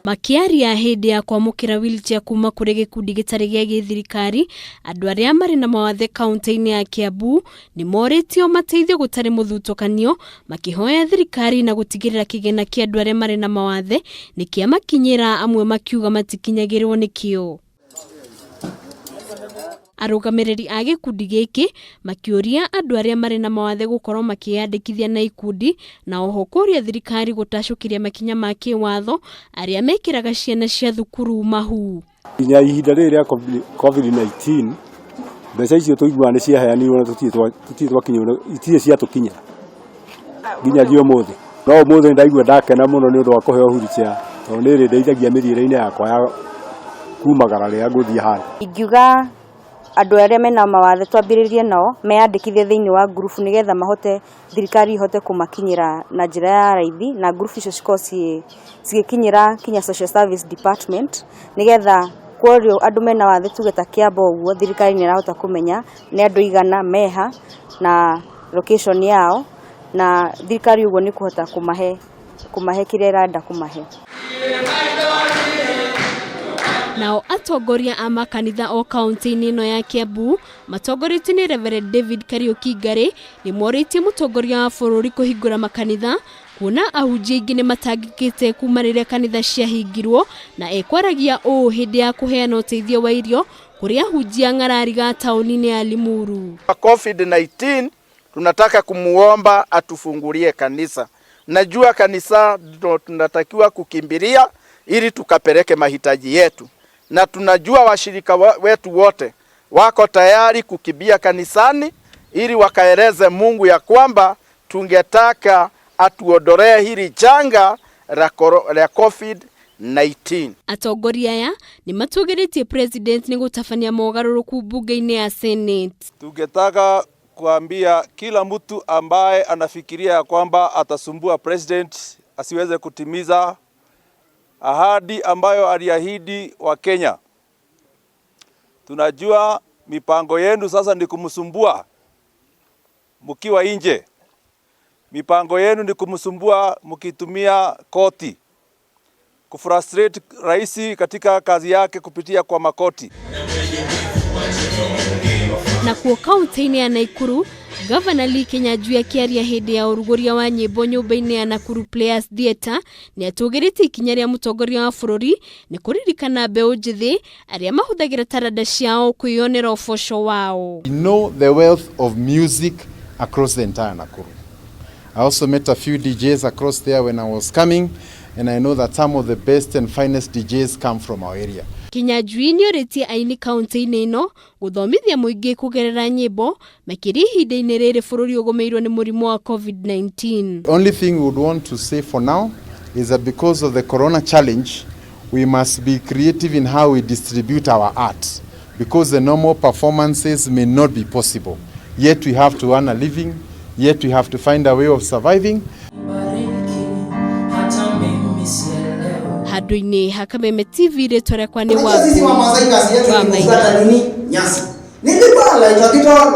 Makĩaria hĩndĩ ya kwamũkĩra wheelchair kuma kũrĩ gĩkundi gĩtarĩ gĩa gĩthirikari, andũ arĩa marĩ na mawathe kaunti-inĩ ya Kiambu nĩ morĩtio mateithio gũtarĩ mũthutũkanio, makĩhoya thirikari na gũtigĩrĩra kĩgĩna kĩa andũ arĩa marĩ na mawathe nĩ kĩamakinyĩra, amwe makiuga matikinyagĩrwo nĩkĩo. Arũgamĩrĩri a gĩkundi gĩkĩ makĩũria andũ arĩa marĩ na mawathe gũkorwo makĩyandĩkithia na ikundi, na oho kũria thirikari gũtacũkĩria makinya ma kĩwatho arĩa mekĩraga ciana cia thukuru mahu. Nginya ihinda rĩrĩ rĩa COVID-19, mbeca icio tũiguaga nĩ ciaheanirwo na tũtirĩ twakinyĩrwo, itirĩ ciatũkinyĩra nginyagia ũmũthĩ. No ũmũthĩ nĩ ndaigua ndakena mũno nĩ ũndũ wa kũheo wheelchair, tondũ nĩ ĩrĩndeithagia mĩthiĩre-inĩ yakwa ya kumagara rĩrĩa ngũthiĩ handũ. Ingiuga andũ arĩa mena mawathe twambĩrĩrie nao meyandĩkithie thĩinĩ wa ngurubu, nĩgetha mahote, thirikari ihote kũmakinyĩra na njĩra ya raithi, na ngurubu icio cikorwo cigĩkinyĩra kinya social service department, nĩgetha kworio andũ mena wathe, tuge ta Kiambu ũguo, thirikari nĩ ĩrahota kũmenya nĩ andũ igana meha na location yao, na thirikari ũguo nĩ kũhota kũmahe kĩrĩa ĩrenda kũmahe. Nao atongoria a makanitha o kaunti-inĩ ĩno ya Kiambu matongoretio nĩ Reverend David Kariuki Ngari nĩ morĩtie mũtongoria wa bũrũri kũhingũra makanitha, kuona ahunjia aingĩ nĩ matangĩkĩte kuma rĩrĩa kanitha ciahingirwo, na ekwaragia ũũ hĩndĩ ya kũheana ũteithio wa irio kũrĩ ahunjia ng'arariga taũni-inĩ ya Limuru. COVID-19, tunataka kumuomba atufungulie kanisa. Najua kanisa ndo tunatakiwa kukimbilia ili tukapeleke mahitaji yetu, na tunajua washirika wetu wote wako tayari kukimbia kanisani ili wakaeleze Mungu ya kwamba tungetaka atuondolee hili janga la COVID-19. Atongoria aya nĩ matũgĩrĩtie president nĩ gũtabania mogarũrũku mbunge-inĩ ya Senate. Tungetaka kuambia kila mtu ambaye anafikiria ya kwamba atasumbua president asiweze kutimiza ahadi ambayo aliahidi wa Kenya. Tunajua mipango yenu sasa ni kumsumbua mkiwa nje. Mipango yenu ni kumsumbua mkitumia koti, kufrustrate rais katika kazi yake kupitia kwa makoti. Nakuo kaunti-inĩ ya Nakuru, Gavana Lee Kinyanjui akĩaria hĩndĩ ya ũrugũria wa nyĩmbo nyũmba-inĩ ya Nakuru Players Theatre nĩ atũgĩrĩtie ikinya rĩa mũtongoria wa bũrũri nĩ kũririkana mbeũ njĩthĩ arĩa mahũthagĩra taranda ciao kwĩyonera ũboco wao. We know the wealth of music across the entire Nakuru. I also met a few DJs across there when I was coming, and I know that some of the best and finest DJs come from our area. Kinyanjui nĩ orĩtie aini kaunti-inĩ ĩno gũthomithia mũingĩ kũgerera nyĩmbo, makĩria ihinda-inĩ rĩrĩ bũrũri ũgũmĩirwo nĩ mũrimũ wa COVID-19. The only thing we would want to say for now is that because of the corona challenge, we must be creative in how we distribute our art, because the normal performances may not be possible. Yet we have to earn a living, yet we have to find a way of surviving. Handũ-inĩ ha Kameme TV, rĩtwa rĩakwa nĩ Unajua sisi Wambui Wamasai kazi yetu wa ni Maina. kufuata nini? Nyasi. Nilikuwa like akitoa